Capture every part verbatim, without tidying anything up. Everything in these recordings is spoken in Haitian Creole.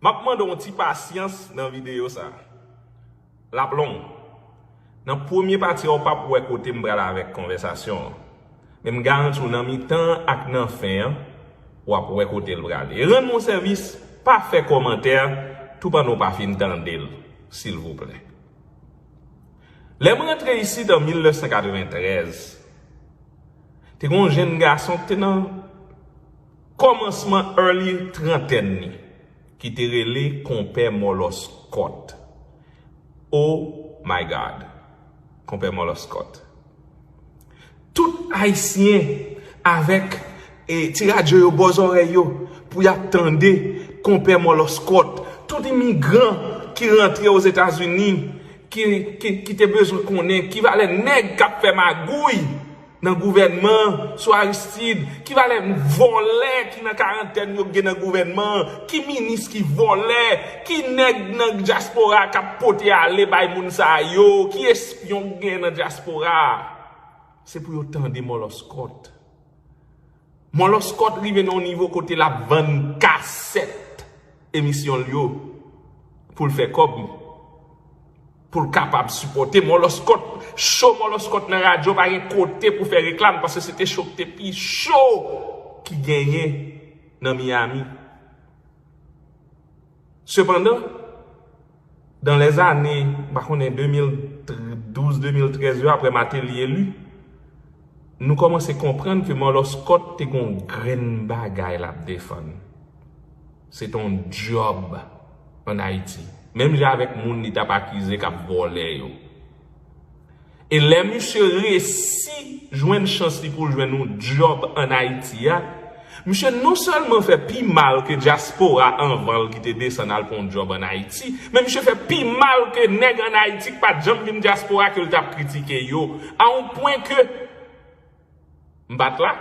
M ap mande w yon ti pasyans nan videyo sa a. L ap long. Nan premye pati a, w p ap wè kote m pral avèk konvèsasyon an. Men m garanti w, nan mitan an ak nan fen an, w ap wè kote l prale. E rann mwen sèvis, pa fè kòmantè tou pandan w pa fin tande l, silvouplè. Lè m rantre isit an mil nèf san katreventrèz, te gen yon jenn gason ki te nan kòmansman early trantèn li, ki te rele Konpè Mòlòskòt. Oh my God! Konpè Mòlòskòt. Tout Ayisyen avèk, e, ti radyo yo bò zòrèy yo pou y ap tande Konpè Mòlòskòt. Tout imigran ki rantre Ozetazini, ki, ki, ki te bezwen konnen ki valè nèg k ap fè magouy nan gouvènman an, sou Aristide, ki valè vòlè ki nan karantèn yo gen nan gouvènman an, ki minis ki vòlè, ki nèg nan dyaspora k ap pote ale bay moun sa yo, ki espyon k gen nan dyaspora a. Se pou yo tande Mòlòskòt. Mòlòskòt rive nan yon nivo kote l ap vann kasèt emisyon l yo pou l fè kòb, pou l kapab sipòte Mòlòskòt. Cho Mòlòskòt nan radyo pa gen kote pou fè reklam, paske se te cho ki te pi cho ki genyen nan Miami. Sepandan, dans les années, m pa konnen de mil douz, de mil trèz yo, apre Martelly eli, nou kòmanse konprann ke Mòlòskòt te gon grenn bagay l ap defann. Se te yon djòb ann Ayiti. Menm jan avèk moun li t ap akize k ap vòlè yo. E lè misye resi jwenn chans li pou l jwenn yon djòb ann Ayiti a, misye non sèlman fè pi mal ke dyaspora anvan l ki te desann al pran yon djòb ann Ayiti, men misye fè pi mal ke nèg ann Ayiti ki pa t janm vin dyaspora ke l t ap kritike yo. A yon pwen ke m pa t la,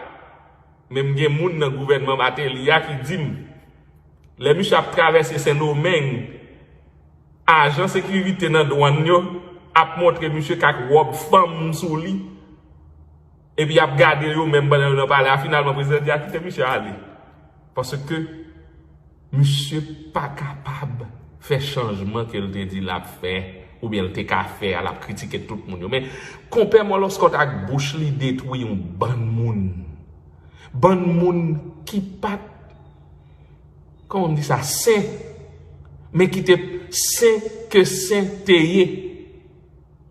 men m gen moun nan gouvènman Martelly a ki di m, lè misye ap travèse Sendomeng, ajan sekirite nan dwàn yo ap montre misye k ak wòb fanm sou li, epi y ap gade yo menm pandan yo nan palè a. Finalman, prezidan di a kite misye ale. Paske misye pa kapab fè chanjman ke l te di l ap fè, oubyen l te ka fè a, l ap kritike tout moun yo. Men, Konpè Mòlòskòt ak bouch li detwi yon bann moun. Bann moun ki pa t, kòman m di sa, sen, men ki te sen ke sen te ye.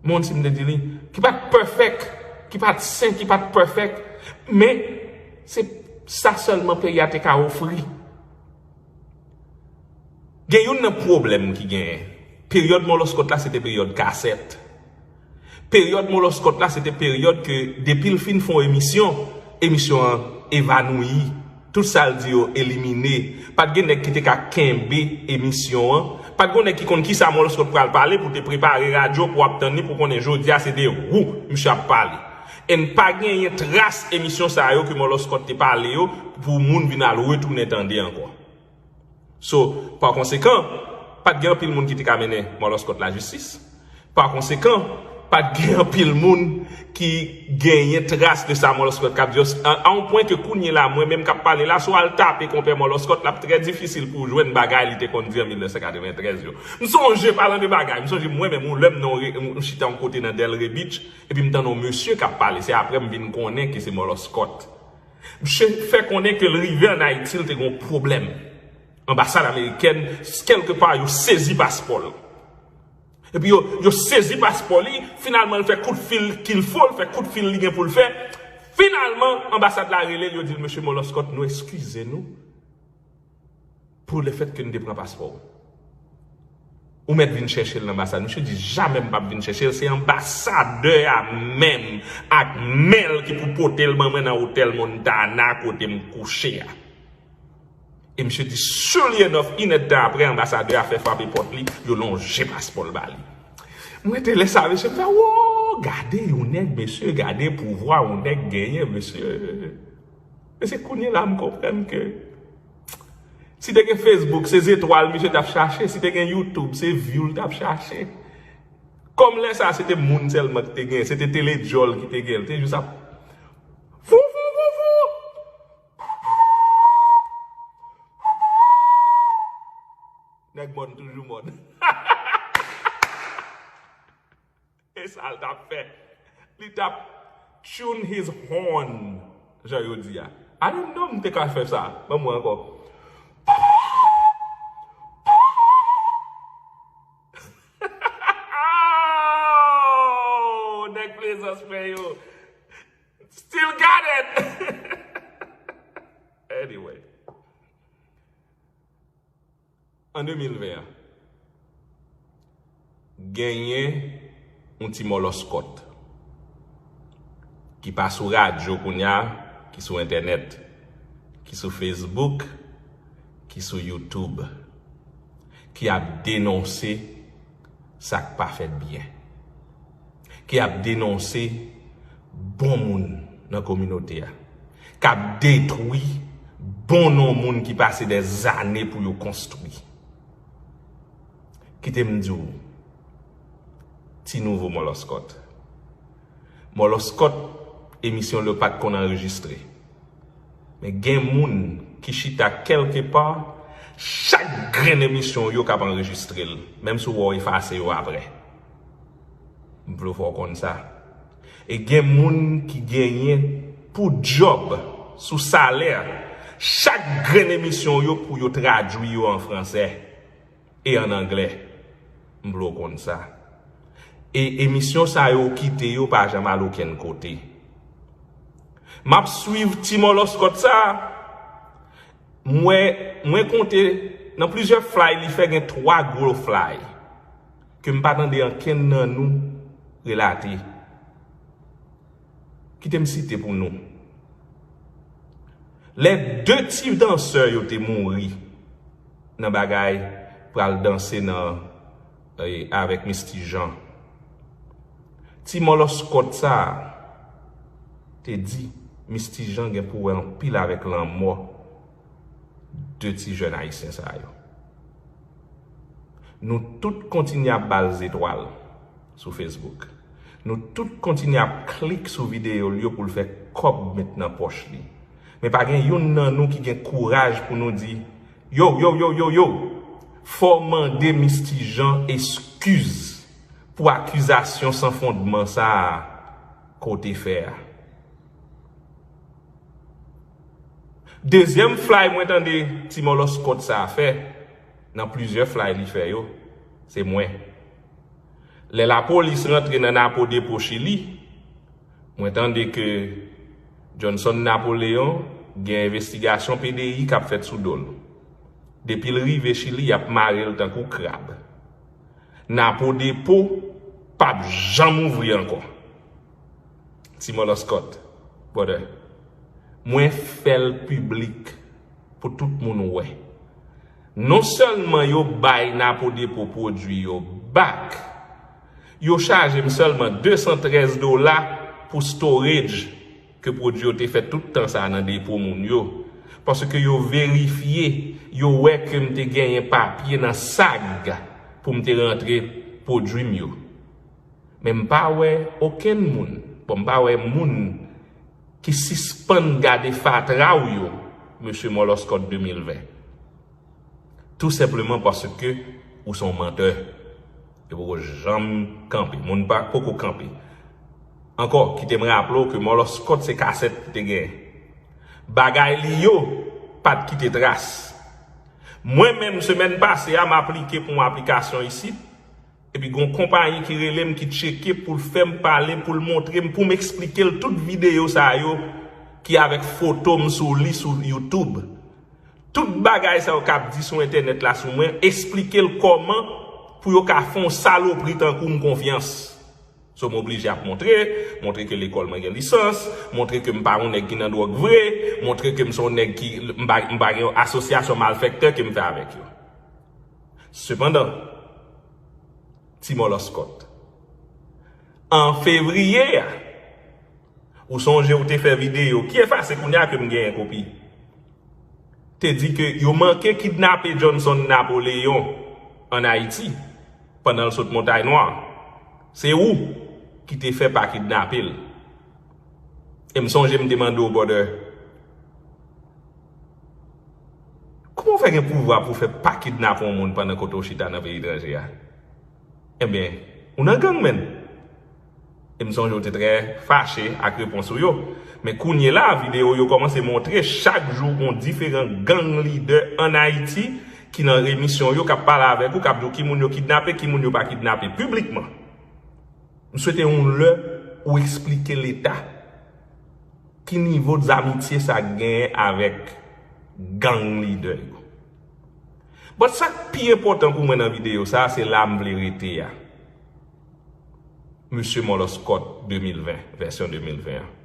Moun, si m te di li, ki pa t pèfèk, ki pa t sen, ki pa t pèfèk, men se sa sèlman peyi a te ka ofri. Gen youn nan pwoblèm ki genyen. Peryòd Mòlòskòt la, se te peryòd kasèt. Peryòd Mòlòskòt la, se te peryòd ke depi l fin fè yon emisyon, emisyon an evanouyi. Tout sa l di yo elimine. Pa t gen nèg ki te ka kenbe emisyon an. Pa t gen nèg ki konn kisa Mòlòskòt pral pale pou te prepare radyo pou ap tann li pou konnen jodi a se de ou misye ap pale. And pa genyen tras emisyon sa yo ke Mòlòskòt te pale yo pou moun vin al retounen tande ankò. So, pa konsekan, pa t gen anpil moun ki te ka mennen Mòlòskòt lajistis. Pa konsekan, pa t gen anpil moun ki genyen tras de sa Mòlòskòt k ap di yo. A, a yon pwen ke kounye la, mwen menm k ap pale la, si w al tape Konpè Mòlòskòt, l ap trè difisil pou w jwenn bagay li te konn di an mil nèf san katreventrèz yo. M sonje, palan de bagay, m sonje mwen menm, yon lè m nan yon re-, m chita yon kote nan Delray Beach, epi m tande yon mesye k ap pale. Se apre m vin konnen ke se Mòlòskòt. Misye fè konnen ke l rive ann Ayiti, l te gen yon pwoblèm. Anbasad amerikèn, kèlkepa, yo sezi paspò l. Epi yo, yo sezi paspò li, finalman, l fè kout fil qu'il faut, l fè kout fil li gen pou l fè. Finalman, anbasad la rele l, yo di l, "Mesye Mòlòskòt, nou eskize nou pou lefèt ke n te pran paspò w. Ou mèt vin chèche l nan anbasad." Misye di, "Jamè m p ap vin chèche l, se anbasadè a menm ak men l ki pou pote l ban mwen nan otèl Montana kote m kouche a." E misye di, sure enough, inèdtan apre, anbasadè a fè frape pòt li, yo lonje paspò l ba li. Mwen te lè sa, mesye, m fè, "Wo, gade yon nèg, mesye, gade pouvwa yon nèg genyen, mesye." Mesye, kounye la, m konprann ke si te gen Facebook, se zetwal misye t ap chache, si te gen YouTube, se view l t ap chache. Kòm lè sa, se te moun sèlman ki te gen, se te teledjòl ki te gen, l te jis ap fou, fou, fou, fou. Mòn toujou mòn. E sa l t ap fè. Li t ap tune his horn, jan yo di a. I didn't know m te ka fè sa. Ban mwen ankò. Oh, nèg Plezans, frè yo. Still got it. Anyway. An de mil ven an, genyen yon ti mòlòskòt ki pa sou radyo kounye a, ki sou entènèt, ki sou Facebook, ki sou YouTube, ki ap denonse sa k pa fèt byen, ki ap denonse bon moun nan kominote a, k ap detwi bon non moun ki pase dèzane pou yo konstwi. Kite m di w, ti nouvo Mòlòskòt. Mòlòskòt, emisyon l yo pa t konn anrejistre. Men gen moun ki chita kèlkepa, chak grenn emisyon yo k ap anrejistre l, menm si w wè w efase yo apre. M vle w fè w konn sa. E gen moun ki genyen pou djòb, sou salè, chak grenn emisyon yo pou yo tradui yo an fransè e an anglè. M vle w konn sa. E emisyon sa yo kite yo pa janm al okenn kote. M ap swiv ti mòlòskòt sa a. Mwen, mwen konte nan plizyè fly li fè, gen twa gwo fly ke m pa tande ankenn nan nou relate. Kite m site pou nou. Lè de ti dansè yo te mouri nan bagay pral danse nan, eh, avèk Misty Jean. Ti mòlòskòt sa a te di Misty Jean gen pou wè anpil avèk lanmò de ti jèn ayisyen sa yo. Nou tout kontinye ap ba l zetwal sou Facebook. Nou tout kontinye ap klik sou videyo l yo pou l fè kòb met nan pòch li. Men pa gen youn nan nou ki gen kouraj pou nou di, yo, yo, yo, yo, yo, fò w mande Misty Jean eskiz pou akizasyon san fondman sa a ke w te fè a. Dezyèm fly mwen tande ti mòlòskòt sa a fè, nan plizyè fly li fè yo, se mwen. Lè lapolis rantre nan Napo Depo Chili, mwen tande ke Johnson Napoléon gen envestigasyon P D I k ap fèt sou do l. Depi l rive Chili, y ap mare l tankou krab. Napo Depo p ap janm ouvri ankò. Ti mòlòskòt, brother, mwen fè l piblik pou tout moun wè. Non sèlman yo bay Napo Depo pwodui yo back, yo chaje m sèlman de san trèz dola pou storage ke pwodui yo te fè tout tan sa a nan depo moun yo. Paske yo verifye, yo wè ke m te genyen papye nan sag pou m te rantre pwodui m yo. Men m pa wè okenn moun, bon, m pa wè moun ki sispann gade fatra w yo, mesye Mòlòskòt de mil ven. Tou senpleman paske ou se yon mantè. E poko janm kanpe. Moun pa poko kanpe. Ankò, kite m raple w ke Mòlòskòt se kasèt li te genyen. Bagay li yo pa t kite tras. Mwen menm, semèn pase a, m aplike pou yon aplikasyon isit. Epi gon konpayi ki rele m, ki tcheke pou l fè m pale, pou l montre m, pou m eksplike l tout videyo sa yo ki avèk foto m sou li sou YouTube. Tout bagay sa yo k ap di sou entènèt la sou mwen, eksplike l kòman pou yo ka fè yon salopri tankou m konfyans. So m oblije ap montre, montre ke lekòl mwen gen lisans, montre ke m pa yon nèg ki nan dwòg vre, montre ke m se yon nèg ki, m pa, m pa gen yon asosyasyon malfèktè ke m fè avèk yo. Sepandan, Ti Mòlòskòt. An fevriye a, ou sonje ou te fè videyo ki efase kounye a ke m genyen kopi. Te di ke yo manke kidnape Johnson Napoléon ann Ayiti pandan l sot Montay Nwa. Se ou ki te fè pa kidnape l. E m sonje m te mande w, brother, kòman Fè gen pouvwa pou fè pa kidnape yon moun pandan kote w chita nan peyi etranje a? Ebyen, ou nan gang, menn. E m sonje w te trè fache ak repons ou yo. Men kounye la, videyo yo kòmanse montre chak jou yon diferan gang lidè ann Ayiti ki nan emisyon yo, k ap pale avèk ou, k ap di w ki moun yo kidnape, ki moun yo pa kidnape, piblikman. M swete yon lè ou eksplike Leta ki nivo zamitye sa genyen avèk gang lidè yo. But sa k pi enpòtan pou mwen nan videyo sa a, se la m vle rete a. Mesye Mòlòskòt de mil ven, vèsyon de mil ven an.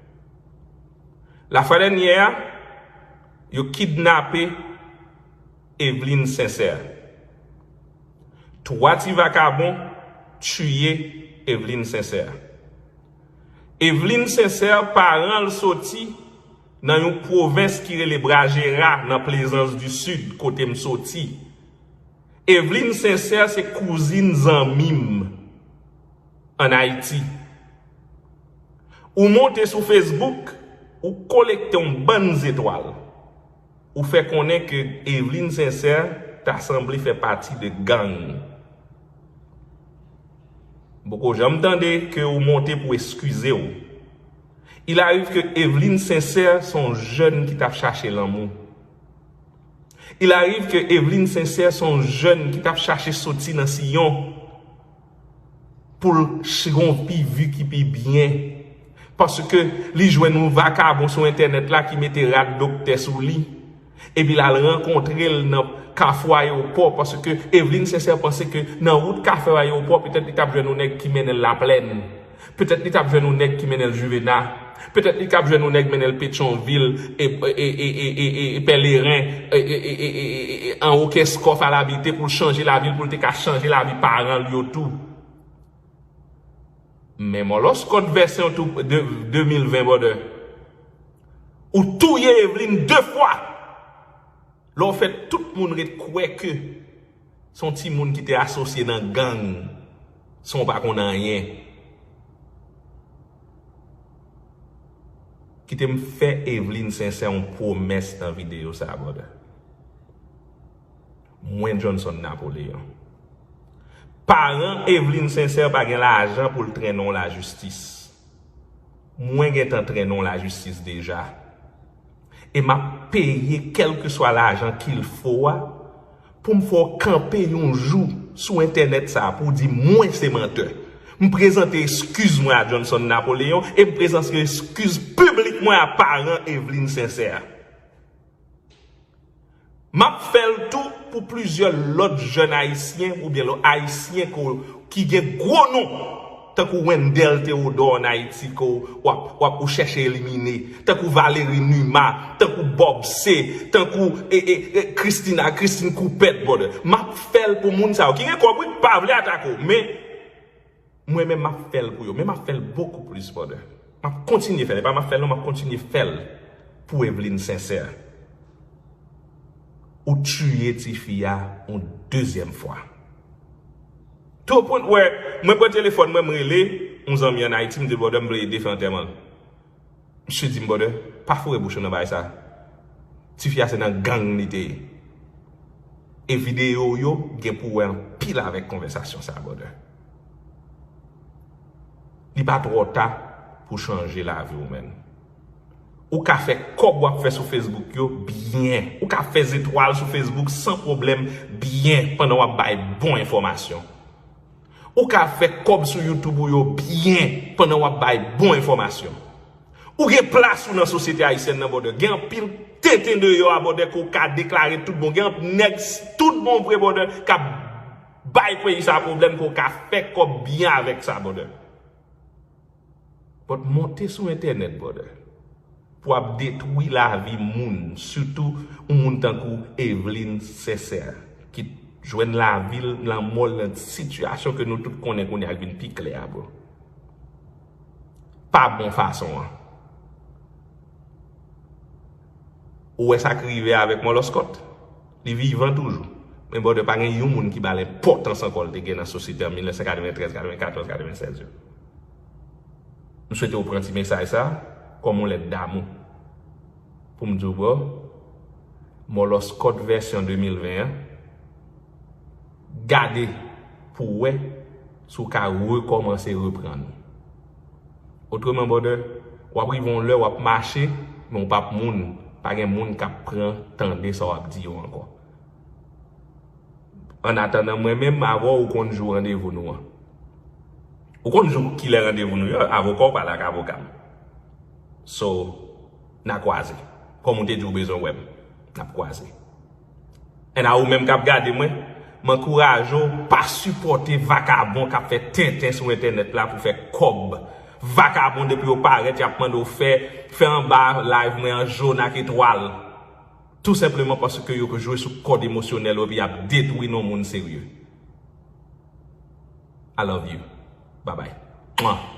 Lafwa dènyè a, yo kidnape Eveline Sincère. Twa ti vakabon tiye Eveline Sincère. Eveline Sincère, paran l soti nan yon pwovens ki rele Brajera, nan Plaisance du Sud, kote m soti. Eveline Sincère se kouzin zanmi m ann Ayiti. Ou monte sou Facebook, ou kolekte yon bann zetwal. Ou fè konnen ke Eveline Sincère ta sanble fè pati de gang. M poko janm tande ke ou monte pou eskize w. Il arrive ke Eveline Sincère se yon jèn ki t ap chache lanmou. Il arrive ke Eveline Sincère se yon jèn ki t ap chache soti nan siyon pou l ch- gen yon pi vi ki pi byen. Paske li jwenn yon vakabon sou entènèt la ki mete rad doktè sou li. Epi l al rankontre l nan kafou ayewopò, paske Eveline Sincère panse ke nan wout kafou ayewopò, petèt li t ap jwenn yon nèg ki mennen l Laplèn. Petèt li t ap jwenn yon nèg ki mennen l Juvena. Petèt li t ap jwenn yon nèg mennen l Petyonvil, e, e, e, e, e, e, e Pèleren, e, e, e, e, e, e, e, anwo Kèskòf al abite pou l chanje lavi l, pou l te ka chanje lavi paran l yo tou. Men Mòlòskòt vèsyon tou de, de mil ven, brother. Ou touye Eveline de fwa. Lè w fè tout moun ret kwè ke se yon timoun ki te asosye nan gang, san w pa konn anyen. Kite m fè Eveline Sincère yon pwomès nan videyo sa a, brother. Mwen, Johnson Napoléon. Paran Eveline Sincère pa gen lajan pou l trennen w lajistis. Mwen gentan trennen w lajistis deja. E m ap peye kèlkeswa lajan qu'il faut a pou m fè w kanpe yon jou sou entènèt sa a pou w di mwen se mantè. M prezante eskiz mwen a Johnson Napoléon e m prezante eskiz piblik mwen a paran Eveline Sincère. M ap fè l tou pou plizyè lòt jèn ayisyen oubyen lòt ayisyen ko, ki gen gwo non, tankou Wendell Theodore ann Ayiti ke w ap, w ap, ou chèche elimine, tankou Valéry Numa, tankou Bob C, tankou, e, e, e, Christina, Christine Coupet, brother. M ap fè l pou moun sa yo ki gen kòb, wi, pa vle atake w, men mwen menm, m ap fè l pou yo, men m ap fè l bokou plis, brother. M ap kontinye fè l, e pa m ap fè l non, m ap kontinye fè l pou Eveline Sincère. Ou tiye tifi a yon dezyèm fwa. To pwen wè, mwen pran telefòn mwen, m rele yon zanmi ann Ayiti, m di l, brother, m vle ede fè antèman l. Misye di m, brother, pa foure bouch ou nan bagay sa. Tifi a se nan gang li te ye. E videyo yo gen pou wè anpil avèk konvèsasyon sa, brother. Li pa twò ta pou chanje lavi w, menn. Ou ka fè kòb w ap fè sou Facebook yo byen. Ou ka fè zetwal sou Facebook san pwoblèm byen pandan w ap bay bon enfòmasyon. Ou ka fè kòb sou YouTube ou yo byen pandan w ap bay bon enfòmasyon. Ou gen plas ou nan sosyete ayisyèn nan, brother. Gen anpil tenten deyò a, brother, ke w ka deklare tout bon. Gen anpil nèg s- tout bon vre, brother, k ap bay peyi sa pwoblèm ke w ka fè kòb byen avèk sa, brother. But monte sou entènèt, brother, pou ap detwi lavi moun, sitou yon moun tankou Eveline Sincère, ki jwenn lavi l, lanmò l nan sitiyasyon ke nou tout konnen kounye a k vin pi klè a, bro. Pa bon fason an. Ou wè sa k rive avèk Mòlòskòt? Li vivan toujou. Men, brother, pa gen yon moun ki ba l enpòtans ankò l te gen nan sosyete an mil nèf san katreventrèz, katrevenkatòz, katrevennsèz yo. M swete w pran ti mesaj sa kòm yon lèt damou. Pou m di w, bro, Moloskot vèsyon de mil ven an. Gade pou w wè si w ka rekòmanse reprann ou. Otreman, brother, w ap rive yon lè w ap mache, men w p ap moun, pa gen moun k ap pran tande sa w ap di yo ankò. Annatandan, mwen menm avè w, ou konn jou randevou nou an. Ou konn jou kilè randevou nou yo, avoka w pale ak avoka m. So, n a kwaze. Kòm ou te di w bezwen wè m, n ap kwaze. And a ou menm k ap gade mwen, m ankouraje w pa sipòte vakabon k ap fè tenten sou entènèt la pou fè kòb. Vakabon depi yo parèt, y ap mande w fè, fè anba live mwen an jòn ak etwal. Tou senpleman paske yo jwe sou kòd emosyonèl ou epi y ap detwi non moun serye. I love you. Bye bye. Mwah.